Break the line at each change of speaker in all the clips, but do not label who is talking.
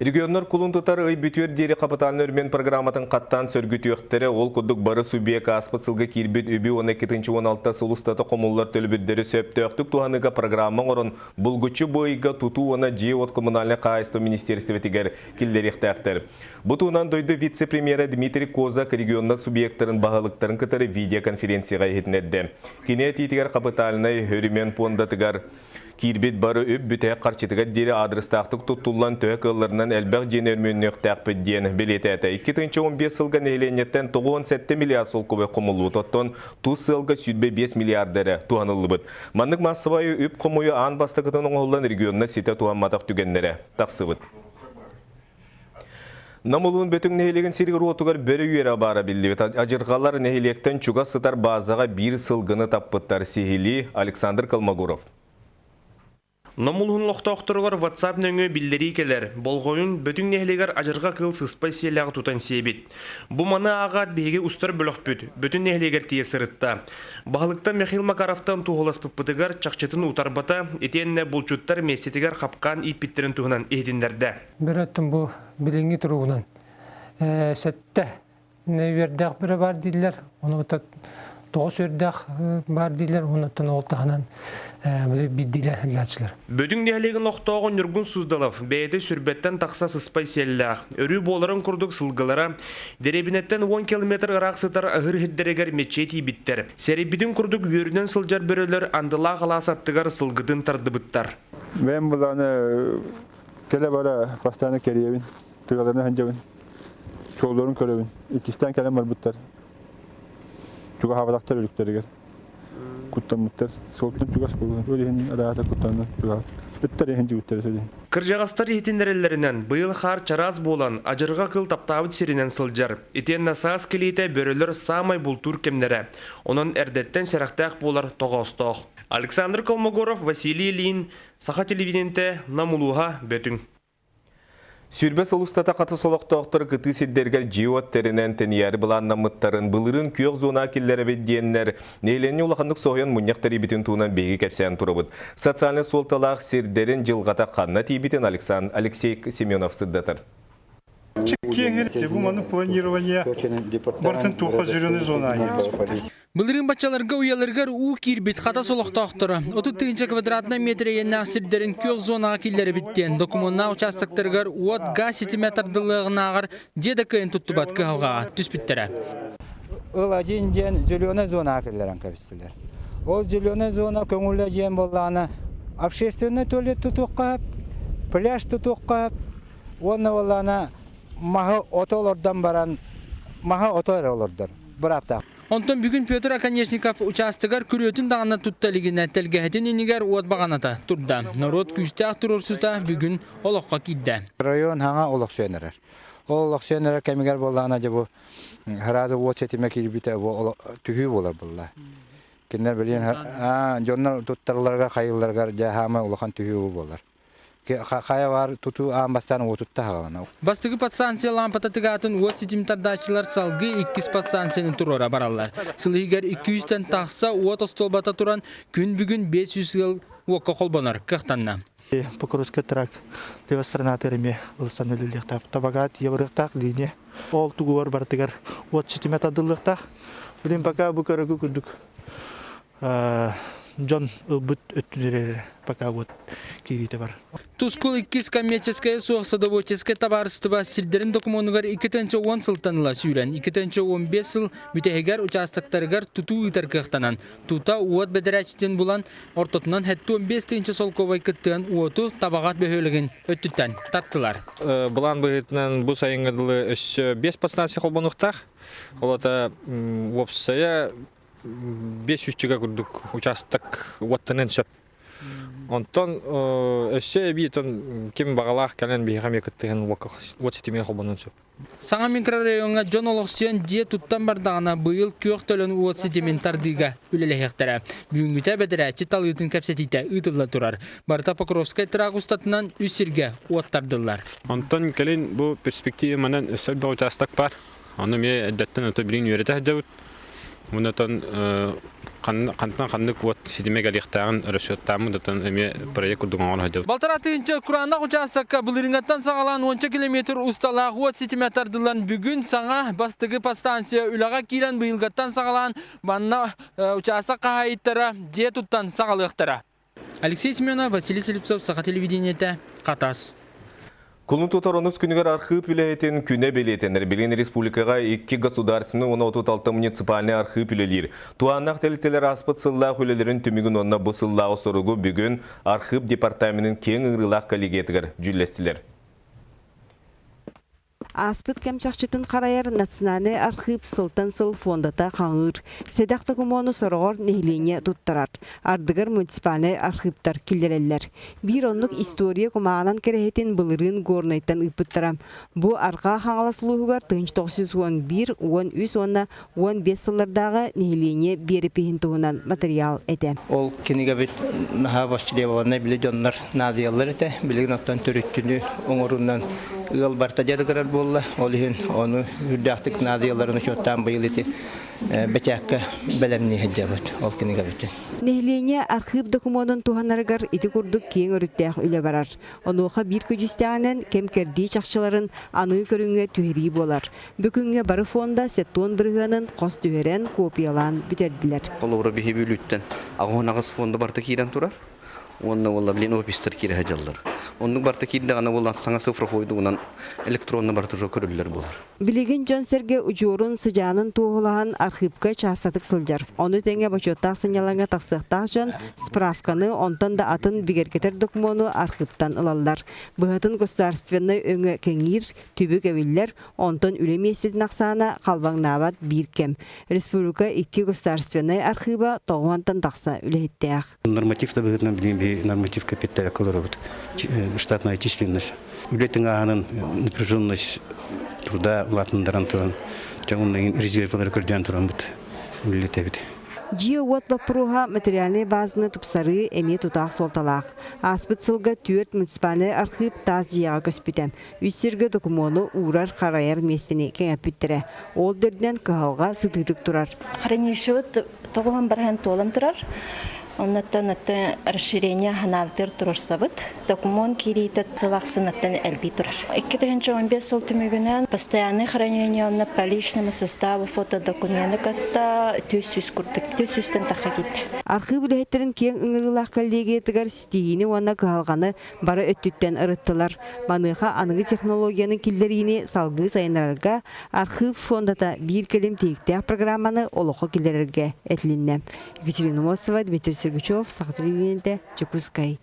Регионнар кулун тутар ый бүтүөр диэри хапытаалынай өрөмүөн программатын хаттаан сөргүтүөхтэрэ. Ол курдук бары субъект ааспыт сылга киирбит үбү уонна 2016 сыл устата хомуллар төлөбүрдэри сөптөөхтүк туһаныыга программа оҥорон, булгуччу бу ыйга тутуу уонна дьиэ-уот коммунальнай хаһаайыстыба министиэристибэтигэр киллэриэхтээхтэр. Бу туһунан дойду вице-премьерэ Дмитрий Козак регионнар субъектарын баһылыктарын кытары видеоконференцияҕа иһитиннэрдэ. Кини этиитигэр хапытаалынай өрөмүөн пуондатыгар Киирбит бары үп бүтэһик харчытыгар диэри аадырыстаахтык туттуллан төһө кыалларынан элбэх дьиэни өрмүөннүөхтээхпит диэн бэлиэтээтэ. 2015 сылга нэһилиэнньэттэн 97 миллиард солкуобай хомуллубут, оттон тус сыалга 25 миллиард эрэ туһаныллыбыт. Маннык маассабай үп хомуйу аан бастакытын оҥоһуллан регионна ситэ туһамматах түгэннэрэ тахсыбыт. Нам улуун Бөтүҥ нэһилиэгин сиригэр-уотугар бөрө үөрэ баара биллибит. Адьырҕалар нэһилиэктэн чугас сытар баазаҕа биир сылгыны таппыттар. Сиһилии Александр Колмогоров.
Нам улуһун олохтоохторугар WhatsApp нөҥүө биллэрии кэлэр. Болҕойун Бөтүҥ нэһилиэгэр адьырҕа кыыл сыспай сиэлээҕи тутан сиэбит. Бу маны ааҕаат биһиги устар бөлөхпүт Бөтүн нэһилиэгэр тиийэ сырытта. Баһылыктан Михаил Макаровтан туоһуласпыппытыгар чахчытын утарбата, итиэннэ булчуттар миэстэтигэр хапкаан ииппиттэрин туһунан иһитиннэрдэ.
Бөрөттөн бу билиҥҥи туругунан сэттэ үөрдээх бөрө баар дииллэр, ону тоҕус үөрдээх баар дииллэр, онуттан ол таһынан биирдиилээн сылдьааччылар.
Бөтүҥ нэһилиэгин олохтооҕо Ньургун Суздалов бэйэтэ сүрбэттэн тахса сыспай сиэллээх, өрүү буоларын курдук сылгылара дэриэбинэттэн 10 километр ыраах сытар аһыыр иһирдэригэр меччиэ тиийбиттэр. Сэрэйбитин курдук үөрүнэн сылдьар бөрөлөр андылаах алаас аттыгар сылгытын тардыбыттар.
Бэйэм былааны Кэлэ-бара постоянно кэрийэбин, тыаларынан сылдьабын, суолларын көрөбүн. Иккистээн кэлэн барбыттар. Чугаһаабатахтар өлүктэригэр. Куттаммыттар. Суолтан чугас буолуон. Ол иһин ыраата куттанан чугаһаат. Ыттар иһин дьүгүттэрэ сол иһин.
Кырдьаҕастар иһитиннэрэллэринэн, быйыл хаар чараас буолан, адьырҕа кыл таптаабыт сиринэн сылдьар. Итиэннэ саас кэлиитэ бөрөлөр саамай бултуур кэмнэрэ. Онон эрдэттэн сэрэхтээх буолар тоҕоостоох. Александр Колмогоров, Василий Ильин, Саха телевидениетэ Нам улууһа Бөтүҥ.
Сүүрбэ сыл устата хатыс олохтоохтор кытыы сирдэригэр дьиэ-уот тэринэн тэнийээри былааннаммыттарын былырыын күөх зона киллэрэбит диэннэр нэһилиэнньэ улаханнык соһуйан мунньах тэрийбитин туһунан биһиги кэпсээн турабыт. Социальнай суолталаах сирдэрин дьылҕата ханна тиийбитин Александр Алексей Семенов сырдатар.
Киэҥ бу маны планирование барытын туха зеленый зона.
Былырыын баччаларга уйаларыгар уу киирбит Хатас олохтоохторо 30 тыһыынча квадратнай метр иэннээх сирдэрин күөх зонаҕа киллэрэбит диэн докумуоннаах учаастактарыгар уот, газ ситимэ тардыллыаҕынааҕар дьиэ да кыайан туттубат кыһалҕаҕа түспүттэрэ.
Ыл один диэн зеленая зонаҕа киллэрэн кэбистилэр. Ол зеленая зона көҥүлэ диэн буоллаҕына общественный туалет тутуохха сөп, пляж тутуохха сөп уонна буоллаҕына маһы ото олордон баран маһы ото эрэ олордор бырааптаах.
Онтон бүгүн Петр Оконешников учаастагар күрүөтүн даҕаны тутта илигинэ тэлгэһэтин иннигэр уот баҕаната турда. Норуот күүстээх туруорсуута бүгүн олоххо киирдэ.
Район хаҥа олохсуйан эрэр. Ол олохсуйан эрэр кэмигэр буоллаҕына дьэ бу сразу уот ситимэ киирбитэ бу түһүү буолар буолла. Кинилэр билигин дьоннор туттаралларыгар хайыылларыгар дьэ хаама улахан түһүү буолар. Хайа баар тутуу аан бастаан уотутта хаалана.
Бастакы подстанция лампата тыгаатын уот ситим тардааччылар салгыы иккис подстанцияны туруора бараллар. Сыл иһигэр 200-тэн тахса уот остуолбата туран, күн бүгүн 500 ыал уокка холбонор кыахтанна.
Покровскай тракт левая сторона эмиэ ылсан өлүллүөхтээх. Табагаат еврыахтаах линия. Ол тугугар барытыгар уот ситимэ тардыллыахтаах. Билин пока бу көрөгү курдук дьон ылбыт өттүнэр пока вот киириитэ бар.
Тускул иккис коммерческое суох садоводческай табаарыстыба сирдэрин докумуонугар 2010 сылтан ыла сүүрэн, 2015 сыл бүтэһигэр учаастактарыгар тутуу ыытар кыахтанан, тута уот бэдэрээччитин булан, ортотунан 75 тыһыынча солкуобай кыттыан уоту Табаҕат бөһүөлэгин өттүттэн тартылар.
Былаан быһыытынан бу сайыҥҥа дылы өссө 5 подстанция холбонуохтаах. Ол ата уопсайа 500 курдук учаастак уоттаныан сөп. Онтон өссө эбии ким баҕалаах кэлэн биһиэхэ эмиэ кыттыһан уот ситимигэр холбонуон сөп.
Саҥа микрорайоҥҥа дьон олохсуйан дьиэ туттан бардаҕына быйыл күөх төлөн уот ситимин тардыыга үлэлэһиэхтэрэ. Бүгүҥҥүтэ бэдэрээччи талыытын кэпсэтиитэ ыытылла турар. Барыта Покровскай трак устатынан үс сиргэ уот тардыллар.
Онтон кэлин бу перспектива манан өссө элбэх учаастак баар. Ону эмиэ эрдэттэн ото билигин үөрэтэ сылдьабыт. Мунатан
Хантан ханнык уот ситимэ кэлиэхтээҕин расчеттааммыт, оттон эмиэ проект курдук оҥоро сылдьабыт.
Балтараа тыһыынча кураанах учаастакка былырыыҥҥаттан саҕалаан уонча километр усталаах уот ситимэ тардыллан бүгүн саҥа бастакы подстанция үлэҕэ киирэн быйылгаттан саҕалаан манна учаастак хаһаайыттара дьиэ туттан саҕалыахтара. Алексей Семенов, Василий Слепцов, Саха телевидениетэ, Хатас.
Кулун тутар онус күнүгэр архыып үлэһитин күнэ бэлиэтэнэр. Билигин республикаҕа икки государственнай уонна 36 муниципальнай архыып үлэлиир. Туһааннаах тэрилтэлэр ааспыт сыллаах үлэлэрин түмүгүн уонна бу сыллааҕы соругу бүгүн архыып департаменын киэҥ ыҥырыылаах коллегиятыгар дьүүллэстилэр.
Ааспыт кэм чахчытын харайар Национальнай архыып сылтан сыл фондата хаҥыыр. Сэдэх докумуону сороҕор нэһилиэнньэ туттарар. Ардыгар муниципальнай архыыптар киллэрэллэр. Биир оннук история кумааҕынан кэрэһитин былырыын Горнайтан ыыппыттара. Бу Арҕаа Хаҥалас улууһугар 1911, 13 уонна 15 сыллардааҕы нэһилиэнньэ биэрэпиһин туһунан матырыйаал этэ.
Ол кинигэбит наһаа востребованнай били дьоннор наадыйаллар этэ. Билигин оттон төрүттүнү оҥорунан ыал барыта дьарыгырар буолла. Ол иһин ону үрдээхтик наадыйалларын учуоттаан быйыл ити бэчээккэ бэлэмнии сылдьабыт ол кинигэбитин.
Нэһилиэнньэ архыып докумуонун туһанарыгар ити курдук киэҥ өрүттээх үлэ барар. Онуоха биир көдьүүстээҕинэн кэм-кэрдии чахчыларын аныгы көрүҥҥэ түһэрии буолар. Бу күҥҥэ бары фонда 70 бырыһыанын хос түһэрэн, копиялаан бүтэрдилэр.
Холобура, биһи Бүлүүттэн 88 фонда барыта киирэн турар. Уонна буолла билин офистар киирэ сылдьаллар. Оннук барыта киирдэҕинэ буолла саҥа цифровойдугунан электронно барыта уже көрүллэр буолар.
Билигин дьон-сэргэ удьуорун, сыдьаанын туоһулаһан архыыпка чаастатык сылдьар. Ону тэҥэ бочуоттаах сынньалаҥҥа тахсыахтаах дьон справканы, онтон да атын бигэргэтэр докумуону архыыптан ылаллар. Быһатын государственнай өҥө кэҥиир, түбүк эбиллэр, онтон үлэ миэстэтин ахсаана халбаҥнаабат биир кэм. Республика икки государственнай архыыба тоҕуһантан тахса үлэһиттээх.
Норматив да быһыытынан билигин биһи нормативка эппиэттээбэккэ олоробут. Штатная численность. Үлэ тыҥааһынын напряженность труда улаатыннаран туран, дьон резервлары көрдөөн тураммыт үлэлэтэбит.
Дьиэ-уот боппуруоһа материальнай базаны тупсарыы эмиэ тутаах суолталаах. Ааспыт сылга түөрт муниципальнай архыып таас дьиэҕэ көспүтэ. Үс сиргэ докумуону уурар-харайар миэстэни кэҥэппиттэрэ. Ол да үрдүнэн кыһалҕа сытыытык турар.
Хранилищебыт тоҕуһун бараһан туолан турар. Оннуттан аты расширение ханаабытыгар турарсабыт. Докумуон киириитэ сыл ахсын аттан элбии турар. 2015 сыл түмүгүнэн постоянное хранение онно по личному составу фотодокументы кытта 400 курдук 400-тэн тахха киирдэ.
Архыып үлэһиттэрин киэҥ ыҥырыылаах коллегиятыгар ситиһиини уонна кыһалҕаны бары өттүттэн ырыттылар. Маныаха аныгы технологияны киллэриини салгыы сайыннарарга архыып фондата биир кэлим тиһиктээх программаны олоххо киллэрэргэ этилиннэ. Екатерина Мосова, Дмитрий Сергучев, Саха телевидениетэ, Дьокуускай.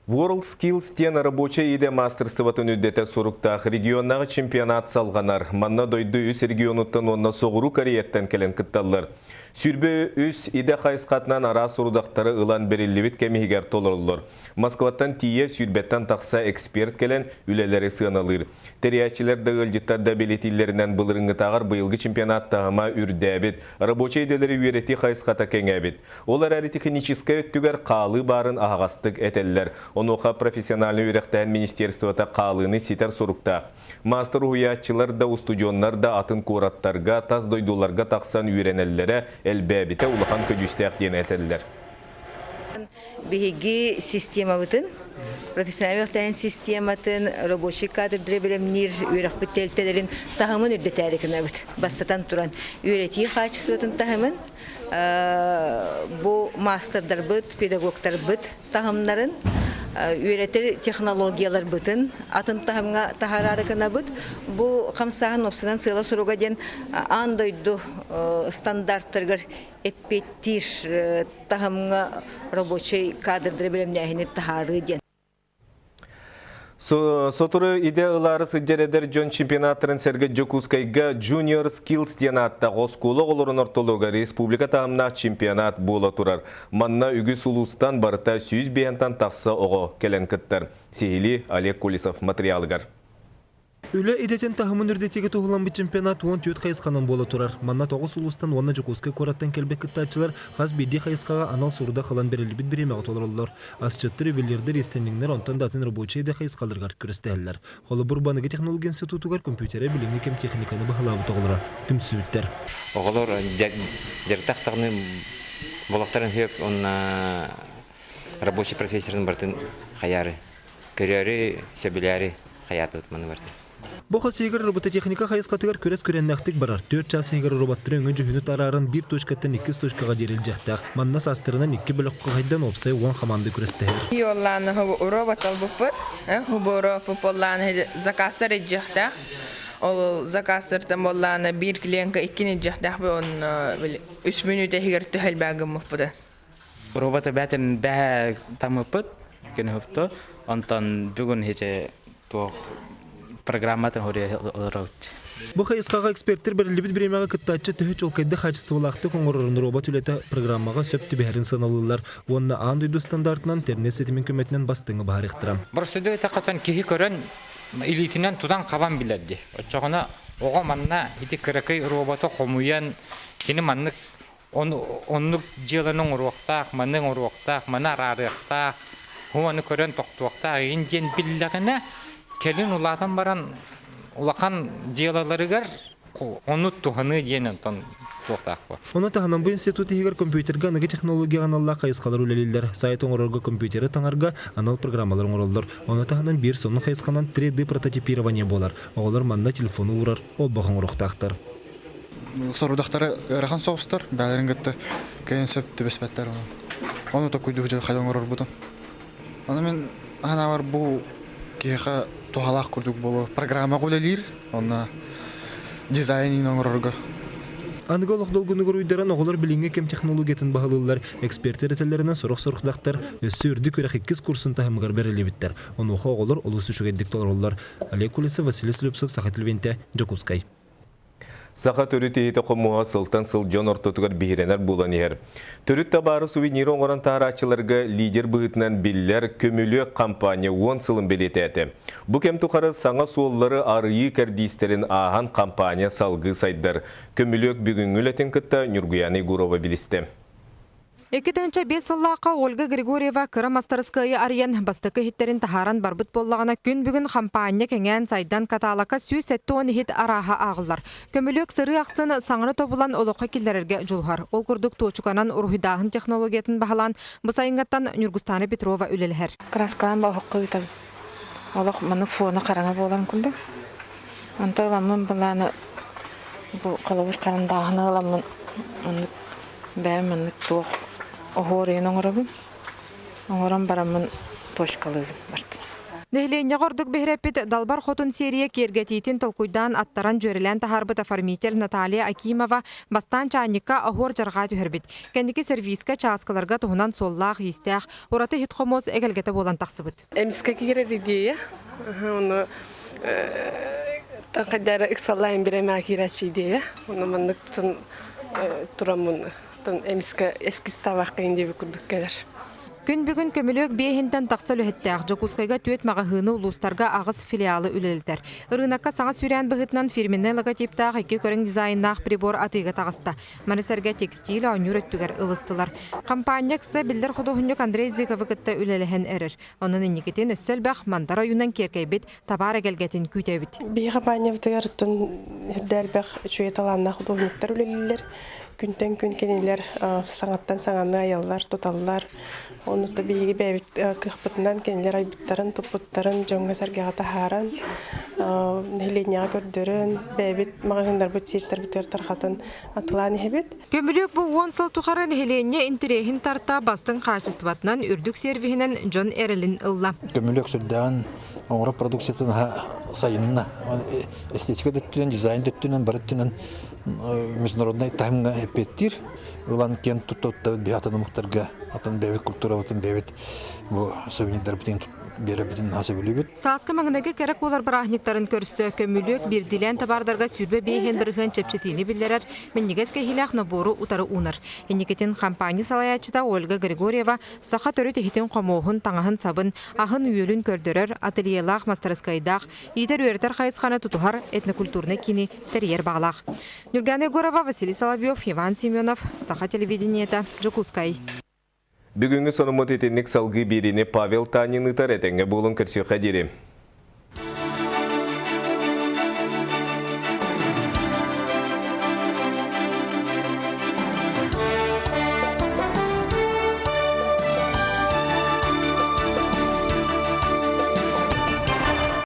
World Skills диэн рабочай идэ маастарыстыбатын үрдэтэ суруктаах регионнааҕы чемпионат салҕанар. Манна дойду үс регионуттан уонна Соҕуруу Кореяттан кэлэн кытталлар. 23 идэ хайысхатынан араас сорудахтары ылан бэриллибит кэм иһигэр толороллор. Москваттан тиийэ сүүрбэттэн тахса эксперт кэлэн үлэлэри сыаналыыр. Тэрийээччилэр да ыалдьыттар да бэлиэтииллэринэн былырыҥҥытааҕар быйылгы чемпионат таһыма үрдээбит, рабочай идэлэри үөрэтии хайысхата кэҥээбит. Ол эрээри техническэй өттүгэр хаалыы баарын аһаҕастык этэллэр. Онуоха профессиональнай үөрэхтээһин министерствота хаалыыны ситэр соруктаах. Маастар уһуйааччылар да, устудьуоннар да атын куораттарга, тас дойдуларга тахсан үөрэнэллэрэ элбээбитэ улахан көдьүүстээх диэн этэллэр.
Биһиги системабытын, профессиональнай үөрэхтээһин систематын, рабочий кадрдары бэлэмниир үөрэхпит тэрилтэлэрин таһымын үрдэтээри гынабыт. Бастатан туран, үөрэтии хаачыстыбатын таһымын, бу маастардарбыт, педагогтарбыт таһымнарын, үөрэтэр технологияларбытын атын таһымҥа таһаараары гынабыт. Бу хамсааһын уопсанан сыала-соруга диэн аан дойду стандарттарыгар эппиэттиир таһымҥа рабочай кадрдары бэлэмнээһини таһаарыы диэн.
Сотору идэ ылаары сылдьар эдэр дьон чемпионаттарын сэргэ Дьокуускайга Junior Skills диэн ааттаах оскуола оҕолорун ортолугар республика таһымнаах чемпионат буола турар. Манна үгүс улуустан барыта 105-тан тахса оҕо кэлэн кыттар. Сиһилии Олег Колесов материалыгар.
Үлэ идэтин таһымын үрдэтиигэ туһуламмыт чемпионат 14 хайысханан буола турар. Манна тоҕус улуустан уонна Дьокуускай куораттан кэлбит кыттааччылар хас биирдии хайысхаҕа анал сорудах ылан бэриллибит бириэмэҕэ толороллор. Асчыттар, ювелирдэр, иистэнньэҥнэр онтон да атын рабочай идэ хайысхаларыгар күрэстэһэллэр. Холобур, баныгы технология институтугар компьютеры билиҥҥи кэм техниканы баһылаабыт оҕолоро түмсүбүттэр.
Оҕолор дьарыктаах даҕаны Болохтарын хөп онна рабочий профессорын бартын хаяры. Көрөөрү, сөбүлээри хаятыбыт маны бартын.
Бу хас иһигэр робототехника хайысхатыгар күрэс күрэннэхтик барар. 4 час иһигэр роботтары өҥө дьүһүнү тарааран биир точкаттан иккис точкаҕа диэри илдьиэхтээх. Манна саастарынан икки бөлөххө хайдан уопсай 10 хамаанда күрэстэһэр.
Йоллааны робот албыппыт. Хубу робот заказтар илдьиэхтээх. Ол заказтартан боллааны биир клиентка иккини илдьиэхтээх он үс мүнүүтэ иһигэр төһөлбää гыммыппыта.
Робота бәтен бәһә тамыппыт күнүһүптө. Онтон бүгүн хече туох программатын хория олорот.
Бу хайысхаҕа эксперттэр бэриллибит бириэмэҕэ кыттааччы төһө чуолкайдык хаачыстыбалаахтык оҥорорун робот үлэтэ программаҕа сөп түбэһэрин сыаналыыллар уонна аан дойду стандартынан интернет ситимин көмөтүнэн бастыҥы баһарыахтара.
Простой тахатан киһи көрөн илиитинэн тутан хабан билэр дии. Оччоҕуна оҕо манна ити кыракый роботу хомуйан кини маннык оннук дьыаланы оҥоруохтаах, маны оҥоруохтаах, маны араарыахтаах, ону көрөн тохтуохтаах игин диэн биллэҕинэ, кэлин улаатан баран улахан дьыалаларыгар ону туһаныы диэн онтон туохтаах буо.
Ону таһынан бу институт иһигэр компьютерга аныгы технологияҕа аналлаах хайысхалар үлэлииллэр. Сайт оҥорорго компьютеры таҥарга анал программалар оҥороллор. Ону таһынан биир сонун хайысханан 3D прототипирование буолар. Оҕолор манна телефону уурар олбох оҥоруохтаахтар.
Сорудахтары ыарахан соҕустар, бээлэрин кытта кэлин сөп түбэспэттэр. Ону токуйдуу хайда оҥорорбутун. Аны мин анаабар бу киһиэхэ туһалаах курдук буолуо. Программаҕа үлэлиир, онно дизайнын оҥорорго.
Аныгы олох долгунугар уйдаран оҕолор билиҥҥи кэм технологиятын баһылыыллар. Экспертэр этэллэринэн сорох-сорудахтар өссө үрдүк үөрэх иккис курсун таһымыгар бэриллибиттэр. Онуоха оҕолор олус үчүгэйдик толороллор. Олег Колесов, Василий Слепцов, Саха телевидениетэ, Дьокуускай.
Саха төрүт иһитэ хомуһа сылтан сыл дьон ортотугар биһирэнэр буолан иһэр. Төрүт табаары сувениры оҥорон таһарааччыларга лидер быһыытынан биллэр Көмүлүөк компания 10 сылын бэлиэтээтэ. Бу кэм тухары саҥа суоллары арыйыы кэрдиистэрин ааһан компания салгыы сайдар. Көмүлүөк бүгүҥҥү үлэтин кытта Ньургуйаана Егорова билистэ.
2005 сыллаахха Ольга Григорьева кыра мастарыскыайы арыйан, бастакы иһиттэрин таһааран барбыт буоллаҕына, күн бүгүн хампаанньа кэҥээн сайдан каталака 170 иһит арааһа ааҕыллар. Көмүлүөк сырыы ахсын саҥаны тобулан олоххо киллэрэргэ дьулуһар. Ол курдук туочуканан уруһуйдааһын технологиятын баһылаан, бу сайыҥҥаттан Ньургустаана Петрова үлэлэһэр.
Краскалаан оһоххо ыытабын. Олох маны фона хараҥа буолан курдук. Онто ыламмын былааны бу холобур харандааһыны ыламмын маннык Бэйэм маннык туох оһуор ыйын оҥоробун. Оҥорон бараммын точкалыыбын барытын.
Нэһилиэнньэҕэ ордук биһирэппит Далбар Хотун серия киэргэтиитин толкуйдаан аттаран дьүөрэлээн таһаарбыт оформитель Наталья Акимова бастаан чаанньыкка оһуор дьарҕаа түһэрбит. Кэнники сервиска чааскыларга туһунан суоллаах-иистээх, ураты иһит-хомуос эгэлгэтэ буолан тахсыбыт.
Эмискэ киирэр идея. Ону таҥхайдара ыксаллаан биремээ киирээччи идея. Ону маннык тутун тураммын эмискэ эскиз табааххайын диэби курдук кэлэр.
Күн бүгүн көмүлүөк биэһинтэн тахса үлэһиттээх Дьокуускайга түөрт маҕаһыыны улуустарга аҕыс филиалы үлэлэтэр. Ырыынакка саҥа сүүрээн быһыытынан фирменнэй логотиптаах икки көрүҥ дизайннаах прибор атыыга таҕыста. Маны сэргэ текстиль оонньуур өттүгэр ылыстылар. Хампаанньа ыкса биллэр худуоһунньук Андрей Зыковы кытта үлэлэһэн эрэр. Онон инникитин өссө элбэх мандар ойуунан киэркэйбит табаар эгэлгэтин күүтэбит.
Биһиги хампаанньабытыгар оттон үрдэ элбэх үчүгэй талааннаах худуоһунньуктар үлэлииллэр. Күнтэн күн кинилэр саҥаттан саҥаны айаллар, туталлар. Ону биһиги бэйэбит кыахпытынан кинилэр айбыттарын, туппуттарын дьоҥҥо-сэргэҕэ таһааран, нэһилиэнньэҕэ көрдөрөн, бэйэбит маҕаһыыннарбыт сиэттэрбитигэр тарҕатан атылаан иһэбит.
Көмүлүөк бу 10 сыл тухары нэһилиэнньэ интэриэһин тарта бастыҥ хаачыстыбатынан, үрдүк сервиһинэн дьон эрэлин ылла.
Көмүлүөк сүрдээҕин оҥорор продукциятын сайынна. Эстетика да өттүнэн, дизайн да өттүнэн, бары өттүнэн международнай таһымҥа эппиэттиир. Ылан киэн тутта биһи атын омуктарга, атын бэйэбит культурабытын, бэйэбит бу сувенирдарбытын биэрэбитин наһаа сөбүлүүбүт.
Сааскы маҥнайгы кэрэ куолар бырааһынньыктарын көрсө, көмүлүөк биирдиилээн табаардарга 25 бырыһыан чэпчэтиини биллэрэр минньигэс кэһиилээх нобуору утары уунар. Инникитин хампаанньа салайааччыта Ольга Григорьева саха төрүт иһитин хомуоһун, таҥаһын-сабын, аһын-үөлүн көрдөрөр, ательелаах, мастарыскыайдаах, иитэр-үөрэтэр хайысханы тутуһар этнокультурнай киини тэрийэр баҕалаах. Нюргана Егорова, Василий Соловьев, Иван Семенов, Саха телевидениета, Дьокуускай.
Бүгүҥҥү сонуммут итинник салгыы биэриини Павел Танин ыытар этэҥҥэ буолун көрсүөххэ диэри.